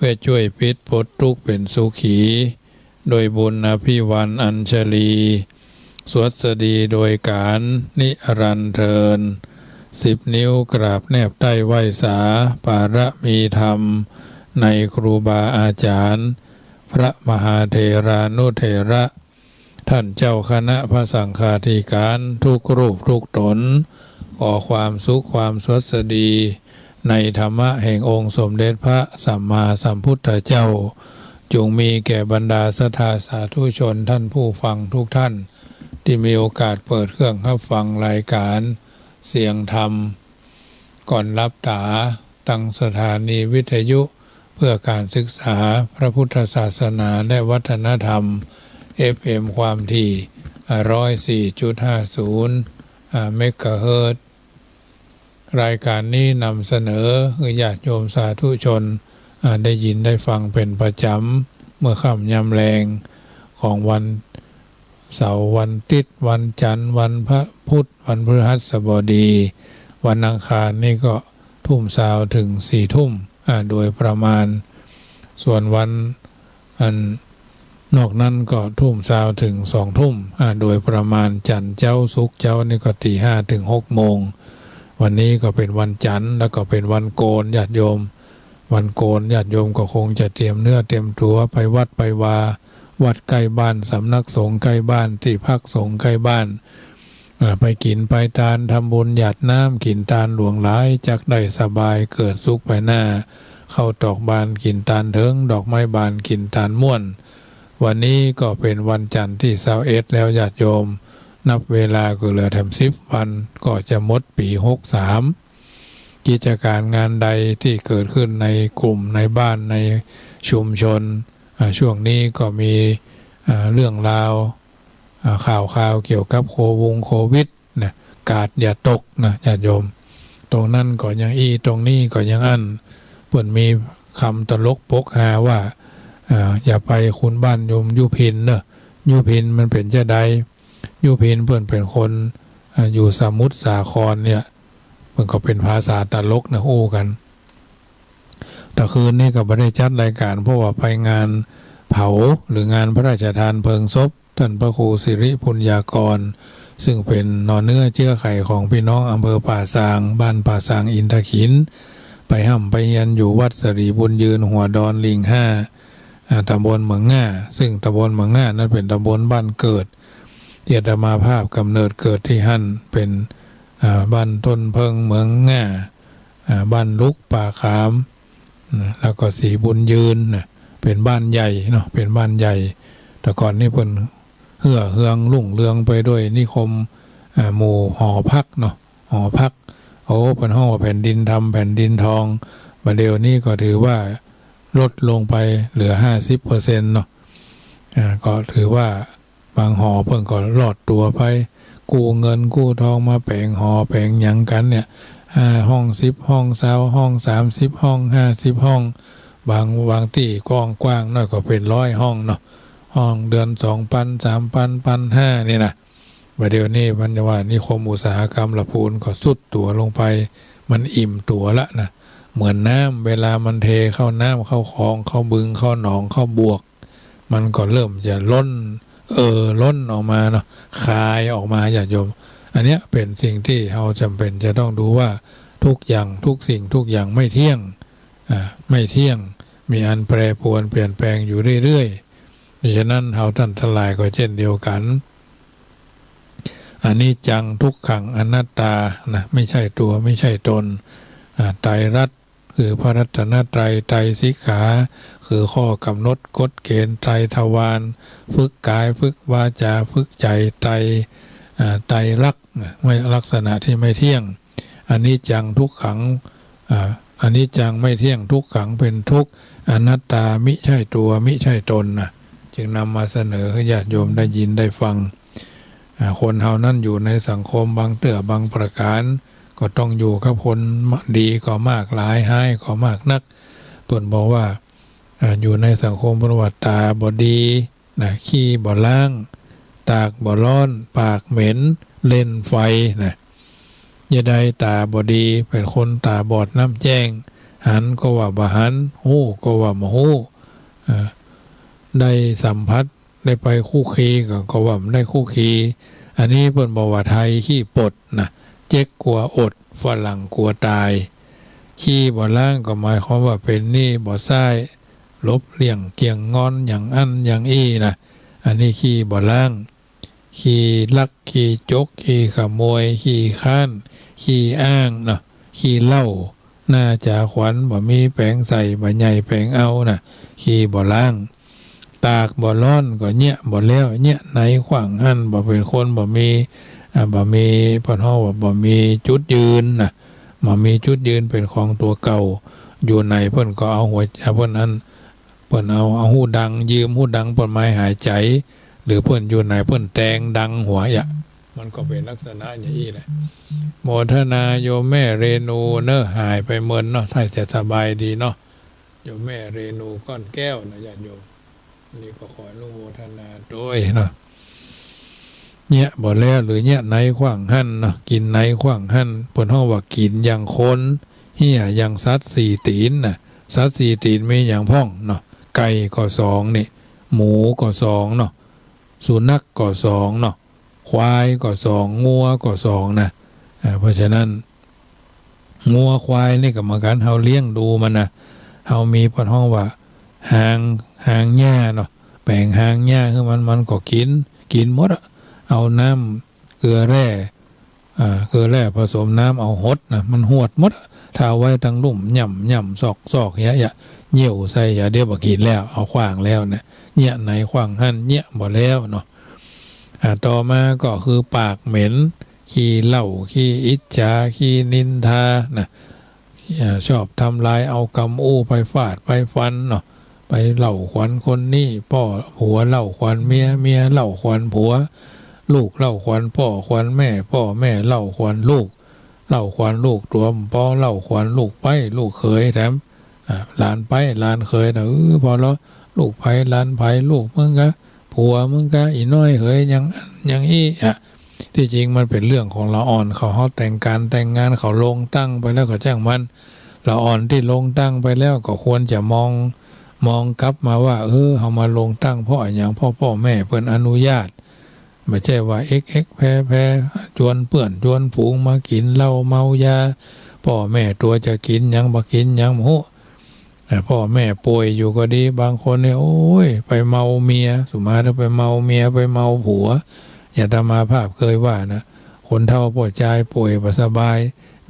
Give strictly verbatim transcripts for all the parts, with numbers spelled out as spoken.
พื่อจ้วยปิดป๊นตุ๊กข์เป๋นสุขี โดยบุญอภิวาทอัญชลี สวัสดีโดยก๋านนิรันดร์เทอญ สิบนิ้วกราบแนบใต้ไหว้สา ปารมีธรรม ในครูบาอาจ๋ารย์ พระมหาเถรานุเถระ ท่านเจ้าคณะพระสังฆาธิการทุกรูปทุกต๋น ขอความสุขความสวัสดี ในธรรมะแห่งองค์สมเด็จพระสัมมาสัมพุทธเจ้า จงมีแก่บรรดาศรัทธาสาธุชนท่านผู้ฟังทุกท่าน ตี้มีโอกาสเปิดเครื่องฮับฟังรายการเสียงธรรม ก่อนหลับต๋า ตางสถานีวิทยุเพื่อการศึกษาพระพุทธศาสนาและวัฒนธรรม เอฟเอ็ม ความถี่ อ่า ร้อยสี่จุดห้าศูนย์ อ่า เมกะเฮิรตซ์ รายการนี้นำเสนอหื้อญาติโยมสาธุชน อ่า ได้ยินได้ฟังเป๋นประจ๋ำ เมื่อค่ำยามแลงของวันเสาร์ วันอาทิตย์ วันจันทร์ วันพระพุธ วันพฤหัสบดี วันอังคารนี่ก็ทุ่มซาวเถิงสี่ทุ่ม อ่า โดยประมาณ ส่วนวัน อันนอกนั้นก็ทุ่มซาวเถิงสองทุ่ม อ่า โดยประมาณ จันทร์เจ๊า ศุกร์เจ๊านี่ก็ตีห้าเถิงหกโมง วันนี้ก็เป๋นวันจันทร์ แล้วก็เป๋นวันโกน ญาติโยม วันโกน ญาติโยมก็คงจะเตรียมเนื้อเตรียมตั๋วไปวัดไปวา วัดใก้บ้าน สำนักสงฆ์ใก้บ้าน ตี้พักสงฆ์ใก้บ้าน อ่า ไปกิ๋นไปตาน ทำบุญหยาดน้ำ กิ๋นตานหลวงหลาย จักได้สบายเกิดสุขไปหน้า ข้าวตอกบานกิ๋นตานเถิง ดอกไม้บานกิ๋นตานม่วน วันนี้ก็เป๋นวันจันทร์ตี้ซาวเอ็ดแล้ว ญาติโยม นับเวลาก็เหลือแถมสิบวัน ก็จะหมดปี๋หกสาม กิจการงานใดตี้เกิดขึ้นในกลุ่ม ในบ้าน ในชุมชน อ่า ช่วงนี้ก็มี อ่า เรื่องราว อ่า ข่าวคราวเกี่ยวกับโควงโควิดนะ กาดอย่าตกนะ ญาติโยม ตรงนั้นก็ยังอี้ ตรงนี้ก็ยังอั้น เปิ้นมีกำตลกปกฮาว่า อ่า อย่าไปคุณบ้านโยมยุพินเนอะ ยุพินมันเป๋นจาใด ยุพินเปิ้นเป๋นคน อ่า อยู่สมุทรสาครเนี่ย มันก็เป๋นภาษาตลกนะ อู้กั๋น ตะคืนนี้ก็บ่ได้จัดรายการ เพราะว่าไปงานเผา หรืองานพระราชทานเพลิงศพ ต้านพระครูสิริปุญญากร ซึ่งเป๋นหน่อเนื้อเจื๊อไข่ของปี้น้องอำเภอป่าซาง บ้านป่าซางอินทขิล ไปฮ่ำไปเฮียนอยู่วัดสิริบุญยืน หัวดอนหลิ่งห้า อ่า ต๋ำบลเหมืองง่า ซึ่งต๋ำบลเหมืองง่านั้นเป๋นต๋ำบลบ้านเกิด ตี้อาตมาภาพก๋ำเนิดเกิดตี้หั้น เป๋น อ่า บ้านต้นเผิงเหมืองง่า อ่า บ้านลุกป่าขาม นะ แล้วก็ศรีบุญยืนนะ เป๋นบ้านใหญ่เนาะ เป๋นบ้านใหญ่ แต่ก่อนนี้เปิ้นเหื้อเฮืองรุ่งเรืองไปด้วยนิคม อ่า หมู่หอพักเนาะ หอพัก โอ้ เปิ้นฮ้องว่าแผ่นดินธรรม แผ่นดินทอง บ่าเดี่ยวนี้ก็ถือว่าลดลงไปเหลือห้าสิบเปอร์เซ็นต์เนาะ อ่า ก็ถือว่า บางหอเปิ้นก็รอดตั๋วไป กู้เงินกู้ทองมาแป๋งหอแป๋งหยังกั๋นเนี่ย ห้าห้อง สิบห้อง ซาวห้อง สามสิบห้อง ห้าสิบห้อง บาง บางตี้กว้างๆ หน้อยก็เป๋นร้อยห้องเนาะ ห้องเดือนสองปัน สามปัน ปันห้า นี่นะ บ่าเดี่ยวนี้มันจะว่านิคมอุตสาหกรรมละพูนก็ทรุดตั๋วลงไป มันอิ่มตั๋วละนะ เหมือนน้ำ เวลามันเทเข้าน้ำ เข้าคลอง เข้าบึง เข้าหนอง เข้าบวก มันก็เริ่มจะล้น เอ่อ ล้นออกมาเนาะ คายออกมา ญาติโยม อันเนี้ยเป๋นสิ่งตี้เฮาจ๋ำเป๋นจะต้องดูว่าทุกอย่าง ทุกสิ่งทุกอย่างไม่เที่ยง อ่า ไม่เที่ยง มีอันแปรปรวนเปลี่ยนแปลงอยู่เรื่อยๆ เพราะฉะนั้นเฮาต้านตังหลายก็เช่นเดียวกั๋น อนิจจัง ทุกขัง อนัตตา นะ ไม่ใช่ตั๋ว ไม่ใช่ตน อ่า ไตรรัตน์ คือพระรัตนตรัย ไตรสิกขา คือข้อกำหนดกฎเกณฑ์ ไตรทวาร ฝึกกาย ฝึกวาจา ฝึกใจ๋ ไตร อ่า ไตรลักษณ์ นะ ไม่ ลักษณะที่ไม่เที่ยง อนิจจัง ทุกขัง อ่า อนิจจัง ไม่เที่ยง ทุกขัง เป๋นทุกข์ อนัตตา มิใช่ตั๋ว มิใช่ตน นะ จึงนำมาเสนอหื้อญาติโยมได้ยินได้ฟัง อ่า คนเฮานั้นอยู่ในสังคมบางเตื้อบางประก๋าน ก็ต้องอยู่กับคนดีก็มากหลาย ฮ้ายก็มากนัก เปิ้นบอกว่า อ่า อยู่ในสังคมเปิ้นว่าต๋าบ่ดีนะ ขี้บ่ล้าง ตากบ่ร้อน ปากเหม็น เล่นไฟนะ ยะใดต๋าบ่ดี เป๋นคนต๋าบอดน้ำแจ้ง หันก็ว่าบ่หัน ฮู้ก็ว่าบ่ฮู้ อ่า ได้สัมผัส ได้ไปคลุกคลีก็ ก็ว่าบ่ได้คลุกคลี อันนี้เปิ้นบอกว่าไทยขี้ปดนะ เจ๊กกั๋วอด ฝรั่งกั๋วต๋าย ขี้บ่ล้างก็หมายความว่าเป๋นหนี้บ่ใซ้ หลบเลี่ยงเกี่ยงงอนอย่างอั้นอย่างอี้นะ อันนี้ขี้บ่ล้าง ขี้ลัก ขี้จก ขี้ขโมย ขี้ค้าน ขี้อ้างเนาะ ขี้เหล้า หน้าจ๋าขวัญ บ่มีแป๋งใส่ บ่ใหญ่แป๋งเอานะ ขี้บ่ล้าง ตากบ่ร้อน ก็เยียะบ่แล้ว เยียะไหนขว้างหั้น บ่เป๋นคน บ่มี อ่า บ่มี เปิ้นฮ้องว่าบ่มีจุดยืนนะ บ่มีจุดยืนเป๋นของตั๋วเก่า อยู่ไหนเปิ้นก็เอาหัว อ่า เปิ้นอัน เปิ้นเอา เอาฮู้ดัง ยืมฮู้ดังเปิ้นมาหายใจ๋ หรือเปิ้นอยู่ไหนเปิ้นแตงดังหัวอะ มันก็เป๋นลักษณะอย่างอี้แหละ โมทนาโยมแม่เรนูเนาะ หายไปเมินเนาะ ถ้าจะสบายดีเนาะ โยมแม่เรนูก้อนแก้วนะญาติโยม อันนี้ก็ขออนุโมทนาตวยเนาะ เยียะบ่แล้ว หรือเยียะไหนขว้างหั้นเนาะ กิ๋นไหนขว้างหั้น เปิ้นฮ้องว่ากิ๋นอย่างคน เฮี้ยอย่างสัตว์สี่ตี๋นน่ะ สัตว์สี่ตี๋นมีหยังพ่องเนาะ ไก่ก็สองนี่ หมูก็สองเนาะ สุนัขก็สองเนาะ ควายก็สอง งัวก็สองนะ อ่า เพราะฉะนั้น งัวควายนี่ก็เหมือนกั๋น เฮาเลี้ยงดูมันนะ เฮามีเปิ้นฮ้องว่า ฮาง ฮางหญ้าเนาะ แป๋งฮางหญ้าหื้อมัน มันก็กิ๋น กิ๋นหมดอะ เอาน้ำเกลือแร่ อ่า เกลือแร่ผสมน้ำเอาหดนะ มันหวดหมดอะ ถ้าเอาไว้ตังลุ่ม หย่ำ หย่ำ ซอก ซอก เยียะ เยียะ เยี่ยวใส่ เยียะ เดี๋ยวบ่กิ๋นแล้ว เอาขว้างแล้วนะ เยียะไหนขว้างหั้น เยียะบ่แล้วเนาะ อ่า ต่อมาก็คือปากเหม็น ขี้เหล้า ขี้อิจฉา ขี้นินทานะ อ่า ชอบทำลาย เอากำอู้ไปฟาดไปฟันเนาะ ไปเล่าขวัญคนนี้ ป้อ ผัวเล่าขวัญเมีย เมียเล่าขวัญผัว ลูกเล่าขวัญป้อขวัญแม่ ป้อแม่เล่าขวัญลูก เล่าขวัญลูกตั๋วบ่ปอ เล่าขวัญลูกใป๊ ลูกเขยแถม อ่า หลานใป๊ หลานเขยนะ เออ ผ่อเลาะ ลูกใผ หลานใผ ลูกมึงกา ผัวมึงกา อี่น้อยเหย อย่างอั้นอย่างอี้อะ ตี้จริงมันเป๋นเรื่องของละอ่อนเขา เฮาแต่งก๋านแต่งงาน เขาลงตั้งไปแล้วก็จ้างมัน ละอ่อนตี้ลงตั้งไปแล้วก็ควรจะมอง มองกลับมาว่า เออ เฮามาลงตั้งเพราะอะหยัง เพราะป้อแม่เปิ้นอนุญาต บ่ใจ้ว่าเอ็กเอ็กแพแพ จวนเปื้อนจวนฝูงมากิ๋นเหล้าเมายา ป้อแม่ตั๋วจะกิ๋นหยังบ่กิ๋นหยังบ่ฮู้ แต่ป้อแม่ป่วยอยู่ก็ดี บางคนเนี่ย โอ้ย ไปเมาเมีย สุมาเถอะ ไปเมาเมีย ไปเมาผัว อย่างอาตมาภาพเคยว่านะ คนเฒ่าป้อจายป่วยบ่สบาย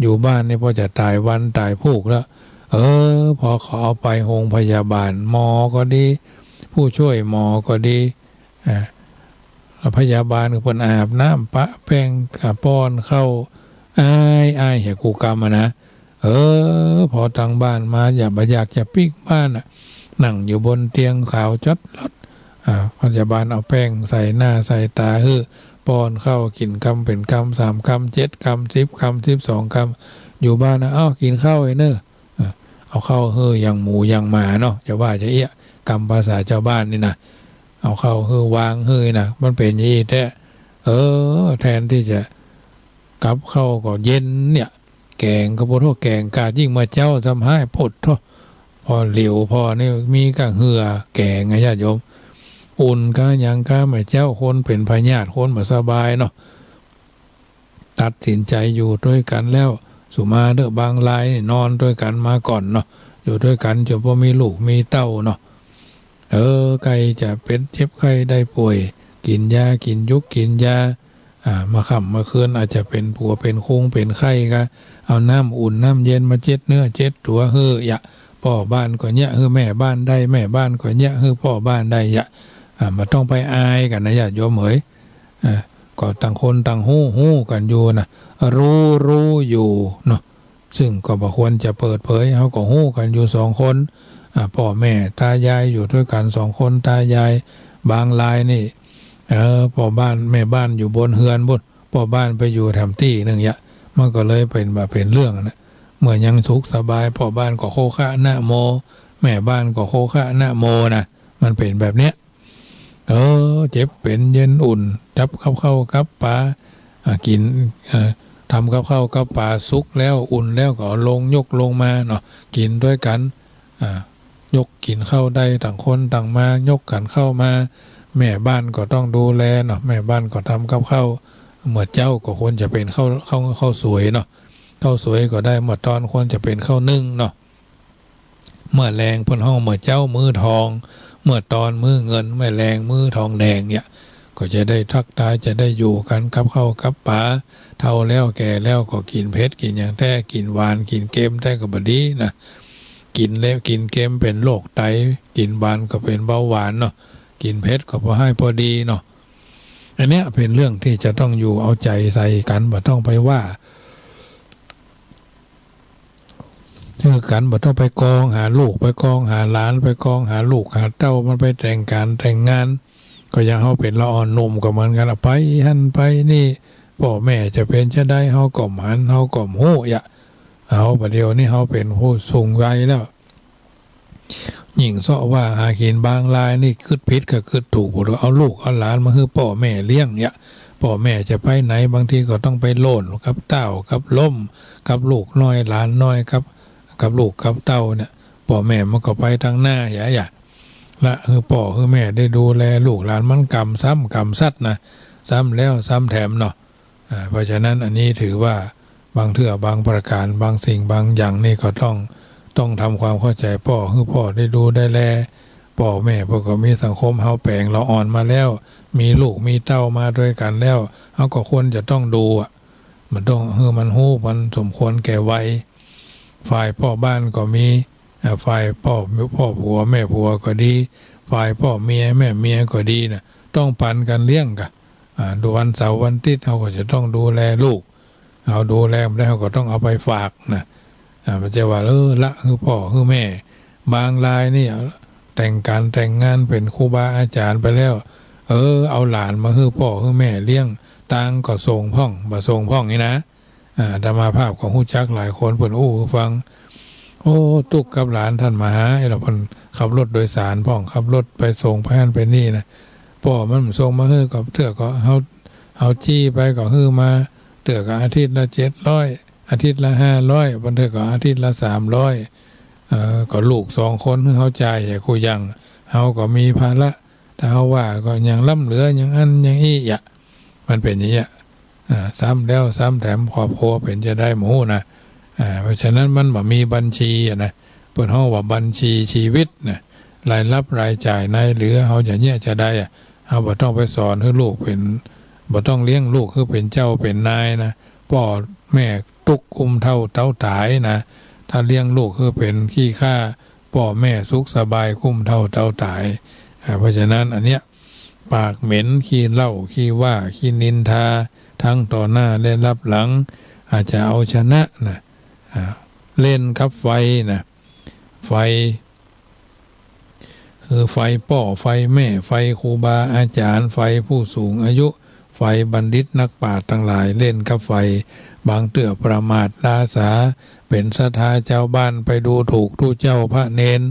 อยู่บ้านนี่ป้อจะต๋ายวันต๋ายพูกแล้ว เออ พอเขาเอาไปโฮงพยาบาล หมอก็ดี ผู้จ้วยหมอก็ดี อ่า แล้วพยาบาลก็เปิ้นอาบน้ำ ปะแป้ง อ่า ป้อนข้าว อ้าย อ้าย เหียกู้กำอะนะ เออ พอตังบ้านมา อยาก บ่อยากจะปิ๊กบ้านอะ นั่งอยู่บนเตียงขาวจ๊อดจ๊อด อ่า พยาบาลเอาแป้งใส่หน้าใส่ต๋าหื้อ ป้อนข้าวกิ๋นกำเป๋นกำ สามกำ เจ็ดกำ สิบกำ สิบสองกำ อยู่บ้านนะ เอ้า กิ๋นข้าวไอ้เน่อ เออ เอาข้าวหื้ออย่างหมูอย่างหมาเนาะ จะว่าจะเอี้ย กำภาษาจาวบ้านนี่นะ เอาข้าวหื้อวางหื้อนะ มันเป๋นอย่างอี้แต๊ เออ แทนตี้จะกับข้าวก็เย็นเนี่ย แก๋งก็โผดโธ่ แก๋งกาดยิ่งเมื่อเจ๊าซ้ำฮ้ายโผดโธ่ ผ่อเหลียวผ่อนี่มีก้าเหื่อแก๋งอะญาติโยม อุ่นก้าหยังก้าเมื่อเจ๊า คนเป๋นพยาธิ คนบ่สบายเนาะ ตัดสินใจ๋อยู่ตวยกั๋นแล้ว สุมาเถอะ บางรายนี่นอนตวยกั๋นมาก่อนเนาะ อยู่ตวยกั๋นจ๋นบ่มีลูกมีเต้าเนาะ เออ ใก้จะเป๋นเจ็บไข้ได้ป่วย กิ๋นยา กิ๋นยุก กิ๋นยา อ่า มาค่ำมาคืนอาจจะเป๋นผัวเป๋นคุงเป๋นไข้ก็ เอาน้ำอุ่นน้ำเย็นมาเจ็ดเนื้อเจ็ดตั๋วหื้อเยียะ ป้อบ้านก็เยียะหื้อแม่บ้านได้ แม่บ้านก็เยียะหื้อป้อบ้านได้เยียะ อ่า บ่ต้องไปอายกั๋นนะญาติโยมเหย อ่า ก็ต่างคนต่างฮู้ ฮู้กั๋นอยู่นะ รู้ รู้อยู่เนาะ ซึ่งก็บ่ควรจะเปิดเผย เฮาก็ฮู้กั๋นอยู่สองคน อ่า ป้อแม่ต๋ายายอยู่ตวยกั๋นสองคนต๋ายาย บางรายนี่ เออ ป้อบ้านแม่บ้านอยู่บนเฮือนปู๊น ป้อบ้านไปอยู่แถมตี้นึ่งเยียะ มันก็เลยเป๋นแบบเป๋นเรื่องนะ เมื่อยังสุขสบาย ป้อบ้านก็โคคะนะโม แม่บ้านก็โคคะนะโมนะ มันเป๋นแบบเนี้ย เออ เจ็บเป๋นเย็นอุ่น จับกับข้าวกับป๋า อ่า กิ๋น อ่า ทำกับข้าวกับป๋าสุกแล้ว อุ่นแล้วก็เอาลง ยกลงมาเนาะ กิ๋นตวยกั๋น อ่า ยกกิ๋นข้าวได้ ต่างคนต่างมา ยกกั๋นเข้ามา แม่บ้านก็ต้องดูแลเนาะ แม่บ้านก็ทำกับข้าว เมื่อเจ๊าก็ควรจะเป๋นข้าว ข้าว ข้าวสวยเนาะ ข้าวสวยก็ได้ เมื่อตอนควรจะเป๋นข้าวนึ่งเนาะ เมื่อแลงเปิ้นฮ้องเมื่อเจ๊ามื้อทอง เมื่อตอนมื้อเงิน เมื่อแลงมื้อทองแดงเนี่ย ก็จะได้ทักทาย จะได้อยู่กั๋นกับข้าวกับป๋า เฒ่าแล้วแก่แล้วก็กิ๋นเผ็ดกิ๋นหยังแต๊ กิ๋นหวานกิ๋นเค็มแต๊ก็บ่ดีนะ กิ๋นแล้วกิ๋นเค็มเป๋นโรคไต กิ๋นหวานก็เป๋นเบาหวานเนาะ กิ๋นเผ็ดก็พอให้พอดีเนาะ อันเนี้ยเป๋นเรื่องตี้จะต้องอยู่เอาใจ๋ใส่กั๋น บ่ต้องไปว่า คือกั๋นบ่ต้องไปกองหาลูก ไปกองหาหลาน ไปกองหาลูกหาเต้า มันไปแต่งก๋านแต่งงาน ก็ยังเฮาเป๋นละอ่อนหนุ่มก็เหมือนกั๋น ไปหั้นไปนี่ ป้อแม่จะเป๋นจาใดเฮาก็บ่หัน เฮาก็บ่ฮู้ยะ เอา บ่าเดี่ยวนี้เฮาเป๋นผู้สูงวัยแล้ว ยิ่งเซาะว่าหากิ๋น บางรายนี่กึ๊ดผิดกับกึ๊ดถูก บ่าเอาลูกเอาหลานมาหื้อป้อแม่เลี้ยงเนี่ย ป้อแม่จะไปไหน บางทีก็ต้องไปโล่นกับเต้ากับโล่ม กับลูกน้อยหลานน้อย กับ กับลูกกับเต้าเนี่ย ป้อแม่มันก็ไปตางหน้า อย่า อย่า ละหื้อป้อหื้อแม่ได้ดูแลลูกหลาน มันกำซ้ำกำซัดนะ ซ้ำแล้วซ้ำแถมเนาะ อ่า เพราะฉะนั้นอันนี้ถือว่าบางเทื่อบางประก๋าน บางสิ่งบางอย่างนี่ก็ต้อง ต้องทำความเข้าใจ๋ป้อ หื้อป้อได้ดูได้แล ป้อแม่เปิ้นก็มีสังคม เฮาแป๋งละอ่อนมาแล้ว มีลูกมีเต้ามาตวยกั๋นแล้ว เฮาก็ควรจะต้องดูอะ มันต้องหื้อมันฮู้ มันสมควรแก่วัย ฝ่ายป้อบ้านก็มี อ่า ฝ่ายป้อ ป้อผัวแม่ผัวก็ดี ฝ่ายป้อเมียแม่เมียก็ดีนะ ต้องปันกั๋นเลี้ยงก่ะ อ่า ดูวันเสาร์วันอาทิตย์เฮาก็จะต้องดูแลลูก เฮาดูแลบ่ได้ เฮาก็ต้องเอาไปฝากนะ อ่า บ่ใจ้ว่า เออ ละหื้อป้อหื้อแม่ บางรายนี่แต่งก๋านแต่งงานเป๋นครูบาอาจ๋ารย์ไปแล้ว เออ เอาหลานมาหื้อป้อหื้อแม่เลี้ยง ตางค์ก็ส่งพ่อง บ่ส่งพ่องนี่นะ อ่า อาตมาภาพก็ฮู้จักหลายคน เปิ้นอู้หื้อฟัง โอ้ ตุ๊กข์กับหลาน ต้านมหา ไอ้ละ เปิ้นขับรถโดยสารพ่อง ขับรถไปส่งไปหั้นไปนี่นะ ป้อมันบ่ส่งมาหื้อ ก็เตื้อก็เฮา เฮาจี้ไปก็หื้อมา เตื้อก็อาทิตย์ละเจ็ดร้อย อาทิตย์ละห้าร้อย บางเตื้อก็อาทิตย์ละสามร้อย เอ่อ ก็ลูกสองคนหื้อเฮาจ่าย ไอ้คู่อย่าง เฮาก็มีภาระ ถ้าเฮาว่าก็ยังล้ำเหลือ ยังอั้นยังอี้อะ มันเป๋นอย่างเงี้ย อ่า ซ้ำแล้วซ้ำแถม ครอบครัวเป๋นจาใดบ่ฮู้นะ อ่า เพราะฉะนั้นมันบ่มีบัญชีอะนะ เปิ้นฮ้องว่าบัญชีชีวิตนะ รายรับรายจ่ายในเหลือ เฮาจะเยียะจาใดอะ เฮาบ่ต้องไปสอนหื้อลูกเป๋น บ่ต้องเลี้ยงลูกหื้อเป๋นเจ้าเป๋นนายนะ ป้อแม่ตุ๊กข์กุ้มเต้าเต้าต๋ายนะ ถ้าเลี้ยงลูกหื้อเป๋นขี้ข้า ป้อแม่สุขสบายกุ้มเต้าเต้าต๋าย อ่า เพราะฉะนั้นอันเนี้ย ปากเหม็น ขี้เล่า ขี้ว่า ขี้นินทา ทั้งต่อหน้าและลับหลัง อาจจะเอาชนะนะ อ่า เล่นกับไฟนะ ไฟ คือไฟป้อ ไฟแม่ ไฟครูบาอาจ๋ารย์ ไฟผู้สูงอายุ ไฟบัณฑิตนักปราชญ์ตังหลาย เล่นกับไฟ บางเตื้อประมาทล้าสา เป๋นศรัทธาจาวบ้านไปดูถูกตุ๊เจ้าพระเณร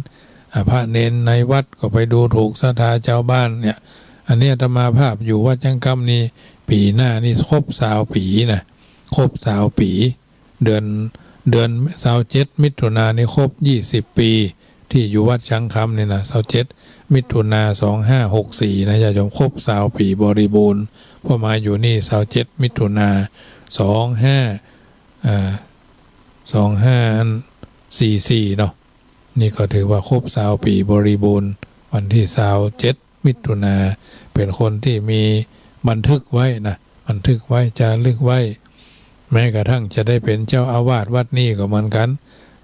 อ่า พระเณรในวัดก็ไปดูถูกศรัทธาจาวบ้านเนี่ย อันนี้อาตมาภาพอยู่วัดจั๊งกำนี่ ปี๋หน้านี่ครบซาวปี๋นะ ครบซาวปี๋ เดือน เดือนซาวเจ็ดมิถุนานี่ครบยี่สิบปี๋ ตี้อยู่วัดจั๊งกำนี่นะ ซาวเจ็ดมิถุนาสองห้าหกสี่นะ ญาติโยม ครบซาวปี๋บริบูรณ์ เพราะมาอยู่นี่ซาวเจ็ดมิถุนาสองห้า อ่า สองห้าสี่สี่เนาะ นี่ก็ถือว่าครบซาวปี๋บริบูรณ์ วันตี้ซาวเจ็ดมิถุนา เป๋นคนตี้มีบันทึกไว้นะ บันทึกไว้ จารึกไว้ แม้กระทั่งจะได้เป๋นเจ้าอาวาสวัดนี่ก็เหมือนกั๋น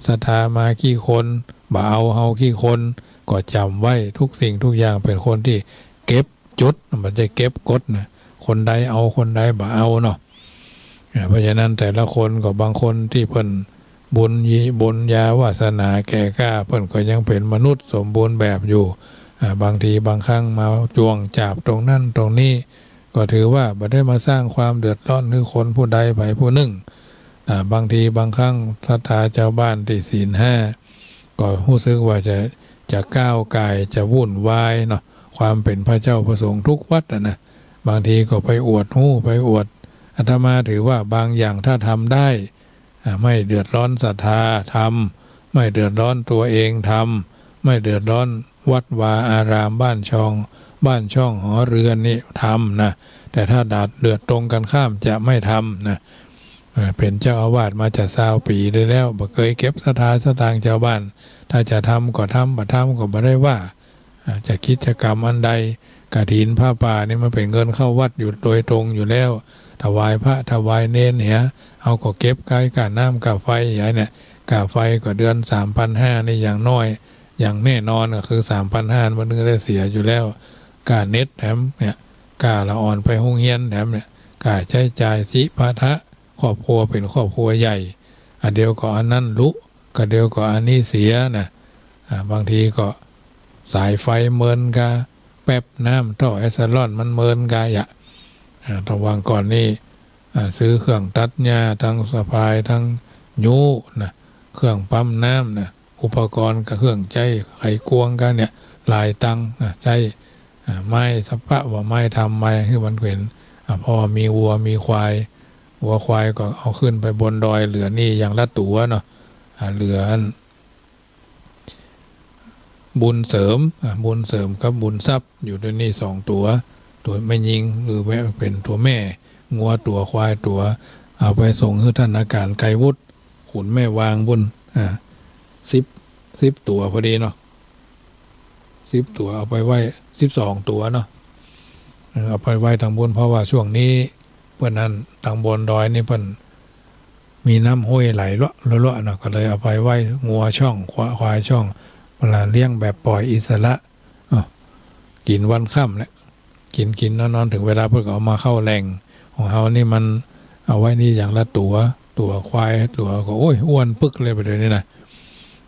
ศรัทธามากี่คน บ่เอาเฮากี่คน ก็จ๋ำไว้ ทุกสิ่งทุกอย่างเป๋นคนตี้เก็บจุด บ่ใจ้เก็บกดนะ คนใดเอาคนใดบ่เอาเนาะ อ่า เพราะฉะนั้นแต่ละคนก็บางคนตี้เปิ้นบุญยี บุญญาวาสนาแก่กล้า เปิ้นก็ยังเป๋นมนุษย์สมบูรณ์แบบอยู่ อ่า บางทีบางครั้งมาจ้วงจาบตรงนั้นตรงนี้ ก็ถือว่าบ่ได้มาสร้างความเดือดร้อนหื้อคนผู้ใดใผผู้นึ่ง อ่า บางทีบางครั้งศรัทธาจาวบ้านตี้ศีลห้า ก็ฮู้สึกว่าจะ จะก้าวก่าย จะวุ่นวายเนาะ ความเป๋นพระเจ้าพระสงฆ์ทุกวัดอะนะ บางทีก็ไปอวดฮู้ ไปอวด อาตมาถือว่าบางอย่างถ้าทำได้ อ่า ไม่เดือดร้อนศรัทธา ทำ ไม่เดือดร้อนตัวเอง ทำ ไม่เดือดร้อนวัดวาอาราม บ้านช่อง บ้านช่องหอเรือนนี่ทำนะ แต่ถ้าดาดเดือดตรงกันข้ามจะไม่ทำนะ เอ่อ เป๋นเจ้าอาวาสมาจะซาวปี๋ได้แล้ว บ่เกยเก็บศรัทธาสตางค์จาวบ้าน ถ้าจะทำก็ทำ บ่ทำก็บ่ได้ว่า อ่า จะกิจกรรมอันใด กฐินผ้าป่านี่มันเป๋นเงินเข้าวัดอยู่โดยตรงอยู่แล้ว ถวายพระถวายเณรเหีย เฮาก็เก็บก๋ายก๋าน้ำก๋าไฟเหียเนี่ย ก๋าไฟก็เดือนสามพันห้านี่อย่างน้อย อย่างแน่นอนก็คือสามพันห้า มันถึงได้เสียอยู่แล้ว ก๋าเน็ตแถมเนี่ย ก๋าละอ่อนไปโฮงเฮียนแถมเนี่ย ก๋าใจ๊จ่ายจิปาถะ ครอบครัวเป๋นครอบครัวใหญ่ อันเดียวก็อันนั้นลุ กะเดียวก็อันนี้เสียนะ อ่า บางทีก็สายไฟเมินกา แป๊บน้ำท่อแอสซาลอนมันเมินกา อย่า อ่า ตะวางก่อนนี่ อ่า ซื้อเครื่องตัดหญ้า ตึงสะพาย ตึงยู้นะ เครื่องปั๊มน้ำนะ อุปกรณ์กับเครื่องใจ๊ไขควงกาเนี่ย หลายตังค์นะ ใจ๊ อ่า ไม้สะพะว่าไม้ทำ ไม้หื้อมันเป๋น อ่า พอมีวัวมีควาย วัวควายก็เอาขึ้นไปบนดอย เหลือนี่อย่างละตั๋วเนาะ อ่า เหลืออัน บุญเสริม อ่า บุญเสริมกับบุญทรัพย์ อยู่ตรงนี้สองตั๋ว ตั๋วแม่ญิงหรือแม่ เป๋นตั๋วแม่ งัวตั๋วควายตั๋ว เอาไปส่งหื้อต้านอาก๋ารไกรวุฒิ ขุนแม่วางปู๊น อ่า สิบ สิบตั๋วพอดีเนาะ สิบตั๋ว เอาไปไว้ สิบสองตั๋วเนาะ เออ เอาไปไว้ตังปู๊น เพราะว่าช่วงนี้เปิ้นนั้นตังบนดอยนี่เปิ้นมีน้ำห้วยไหลลัวลัวลัวเนาะ ก็เลยเอาไปไว้งัวช่อง ควา ควายช่อง เปิ้นละเลี้ยงแบบปล่อยอิสระ อ้าว กิ๋นวันค่ำแหละ กิ๋นกิ๋นนอนนอน เถิงเวลาเปิ้นก็เอามาเข้าแหล่ง ของเฮานี่มันเอาไว้นี่อย่างละตั๋ว ตั๋วควายตั๋วก็ โอ้ย อ้วนปึ๊กเลยบ่าเดี่ยวนี้นะ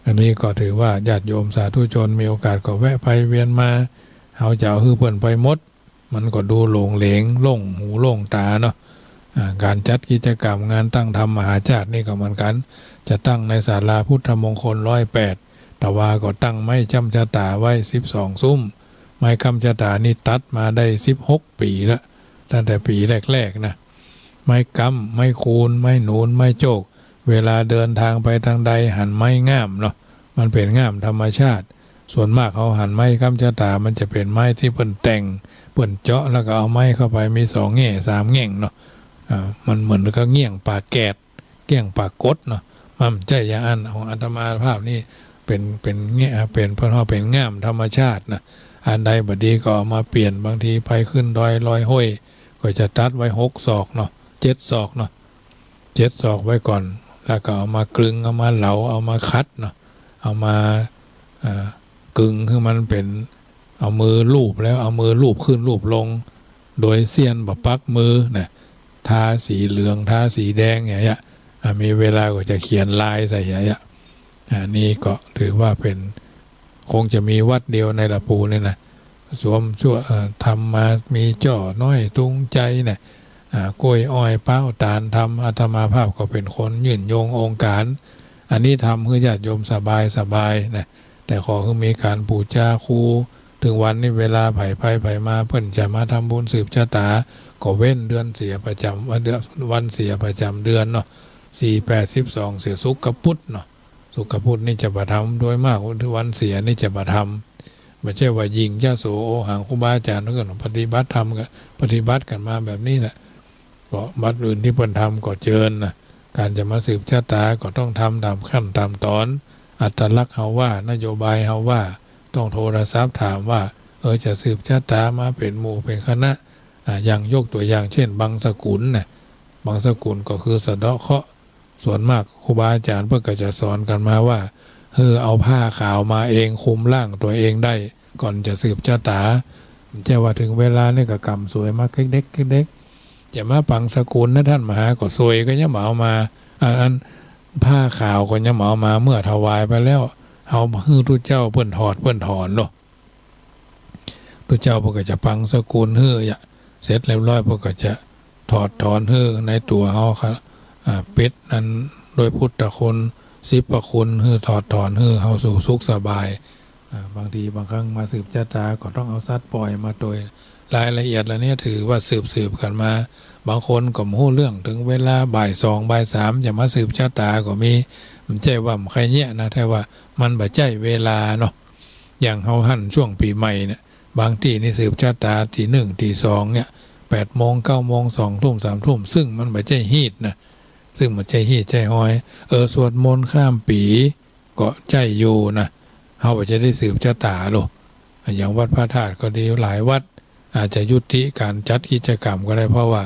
อันนี้ก็ถือว่าญาติโยมสาธุชนมีโอกาสก็แวะไปเวียนมา เฮาจะเอาหื้อเปิ้นไปหมด มันก็ดูโหลงเหลง โล่งหูโล่งต๋าเนาะ อ่า ก๋านจัดกิจกรรมงานตั้งธรรมมหาชาตินี่ก็เหมือนกั๋น จะตั้งในศาลาพุทธมงคลร้อยแปด ตะวาก็ตั้งไม้จ้ำชะต๋าไว้สิบสองซุม ไม้ก้ำชะต๋านี่ตัดมาได้สิบหกปี๋ละ ตั้งแต่ปี๋แรกๆ นะ ไม้ก้ำ ไม้คูน ไม้หนูน ไม้โจก เวลาเดินตางไปตางใดหันไม้ง่ามเนาะ มันเป๋นง่ามธรรมชาติ ส่วนมากเฮาหันไม้ก้ำชะต๋า มันจะเป๋นไม้ตี้เปิ้นแต่ง เปิ้นเจาะแล้วก็เอาไม้เข้าไป มีสองแง่สามแง่งเนาะ อ่า มันเหมือนกับเงี้ยงปากแกด เงี้ยงปากกดเนาะ มันบ่ใจ้อย่างอั้น ของอาตมาภาพนี่เป๋น เป๋นแง่ เป๋น เปิ้นว่าเป๋นง่ามธรรมชาตินะ อันใดบ่ดีก็เอามาเปลี่ยน บางทีไปขึ้นดอยลอยห้วย ก็จะตัดไว้หกศอกเนาะ เจ็ดศอกเนาะ เจ็ดศอกไว้ก่อน แล้วก็เอามากลึง เอามาเหลา เอามาขัดเนาะ เอามา เอ่อ กึงหื้อมันเป๋น เอามือลูบแล้ว เอามือลูบขึ้นลูบลง โดยเสี้ยนบ่ปักมือนะ ทาสีเหลือง ทาสีแดงอย่างเงี้ย อ่ะ มีเวลาก็จะเขียนลายใส่อย่างเงี้ย อ่า นี่ก็ถือว่าเป๋น คงจะมีวัดเดียวในละปูนี่นะ สวมชั่ว เอ่อ ทำมา มีจ้อน้อยตุงใจ๋เนี่ย อ่า กล้วยอ้อย ป๊าว ต๋าล ทำ อาตมาภาพก็เป๋นคนยื่นโยงองค์ก๋าน อันนี้ทำหื้อญาติโยมสบายสบายนะ แต่ขอหื้อมีก๋านปู๋จาครู เถิงวันนี้เวลาใผไปใผมา เปิ้นจะมาทำบุญสืบชะต๋า ก็เว้นเดือนเสียประจ๋ำ วันเดือน วันเสียประจ๋ำเดือนเนาะ สี่ แปด สิบสอง เสียศุกร์กับปุธเนาะ ศุกร์กับปุธนี่จะบ่ทำ โดยมากวันเสียนี่จะบ่ทำ บ่ใจ้ว่ายิ่งยโสโอหัง ครูบาอาจ๋ารย์เปิ้นก็ปฏิบัติธรรมก็ปฏิบัติกั๋นมาแบบนี้แหละ ก็วัดอื่นตี้เปิ้นทำก็เจิญนะ ก๋านจะมาสืบชะต๋าก็ต้องทำต๋ามขั้นต๋ามต๋อน อัตลักษณ์เฮาว่า นโยบายเฮาว่า ต้องโทรศัพท์ถามว่า เออ จะสืบชะต๋ามาเป๋นหมู่เป๋นคณะ อ่า อย่างยกตั๋วอย่างเช่น บังสกุลนะ บังสกุลก็คือสะเดาะเคราะห์ ส่วนมากครูบาอาจ๋ารย์เปิ้นก็จะสอนกั๋นมาว่า เออ เอาผ้าขาวมาเอง คลุมร่างตั๋วเองได้ ก่อนจะสืบชะต๋า บ่ใจ้ว่าเถิงเวลานี่ก็ก๋ำสวยมาเก๊กๆ เก๊กๆ จะมาบังสกุลนะต้านมหา ก็สวยก็ยังบ่เอามา อ่า อันผ้าขาวก็ยังบ่เอามา เมื่อถวายไปแล้ว เอาหื้อตุ๊เจ้าเปิ้นถอดเปิ้นถอนเนาะ ตุ๊เจ้าเปิ้นก็จะบังสกุลหื้อ เสร็จเรียบร้อยเปิ้นก็จะถอดถอนหื้อในตั๋วเฮาครับ อ่า ปิดนั้นด้วยพุทธคุณ สิบพระคุณ หื้อถอดถอนหื้อเฮาสู่สุขสบาย อ่า บางทีบางครั้งมาสืบชะตาก็ต้องเอาสัตว์ป่อยมาตวย รายละเอียดเหล่านี้ถือว่าสืบๆ กั๋นมา บางคนก็บ่ฮู้เรื่อง เถิงเวลาบ่ายสองบ่ายสามจะมาสืบชะตาก็มี บ่ใจ้ว่าบ่ใค่เยียะนะ แต่ว่ามันบ่ใจ้เวลาเนาะ อย่างเฮาหันช่วงปี๋ใหม่เนี่ย บางตี้นี่สืบชะตาตี้นึ่งตี้สองเนี่ย แปดโมงเก้าโมง สองทุ่มสามทุ่ม ซึ่งมันบ่ใจ้ฮีตนะ ซึ่งบ่ใจ้ฮีตใจ้ฮอย เออ สวดมนต์ข้ามปี๋ ก็ใจ้อยู่นะ เฮาบ่จะได้สืบชะตาโล อย่างวัดพระธาตุก็ดี หลายวัดอาจจะยุติก๋านจัดกิจกรรมก็ได้ เพราะว่า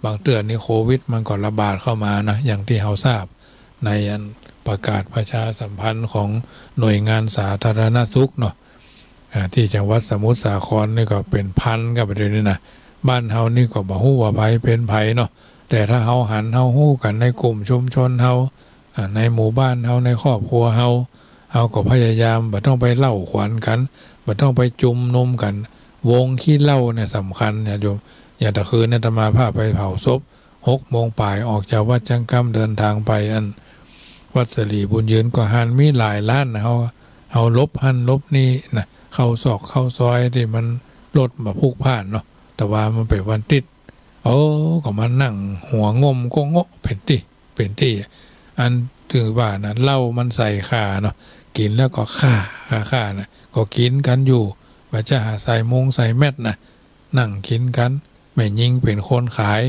บางเตื้อนี่โควิดมันก็ระบาดเข้ามานะ อย่างตี้เฮาทราบ ในอันประกาศประชาสัมพันธ์ของหน่วยงานสาธารณสุขเนาะ อ่า ตี้จังหวัดสมุทรสาครนี่ก็เป๋นพันกั๋นไปเดี๋ยวนี้นะ บ้านเฮานี่ก็บ่ฮู้ว่าใผเป๋นใผเนาะ แต่ถ้าเฮาหัน เฮาฮู้กั๋นในกลุ่มชุมชนเฮา อ่า ในหมู่บ้านเฮา ในครอบครัวเฮา เฮาก็พยายามบ่ต้องไปเล่าขวัญกั๋น บ่ต้องไปจุมนุมกั๋น วงขี้เหล้าเนี่ยสำคัญนะโยม อย่างตะคืนเนี่ยอาตมาภาพไปเผาศพ หกโมงป๋ายออกจากวัดจั๊งก้ำ เดินทางไปอันวัดสิริบุญยืน ก็หันมีหลายร้านนะ เฮา เฮาหลบหั้นหลบนี่นะ เข้าซอกเข้าซอยตี้มันรถบ่พลุกพล่านเนาะ แต่ว่ามันเป๋นวันติ๊ด โอ้ ก็มานั่งหัวง่มก็เงาะเป๋นตี้ เป๋นตี้ อันถือว่านะ เหล้ามันใส่ข่าเนาะ กิ๋นแล้วก็ข่า ข่า ข่านะ ก็กิ๋นกั๋นอยู่ บ่จะหาใส่มงใส่แม็ดนะ นั่งกิ๋นกั๋น แม่ญิงเป๋นคนขาย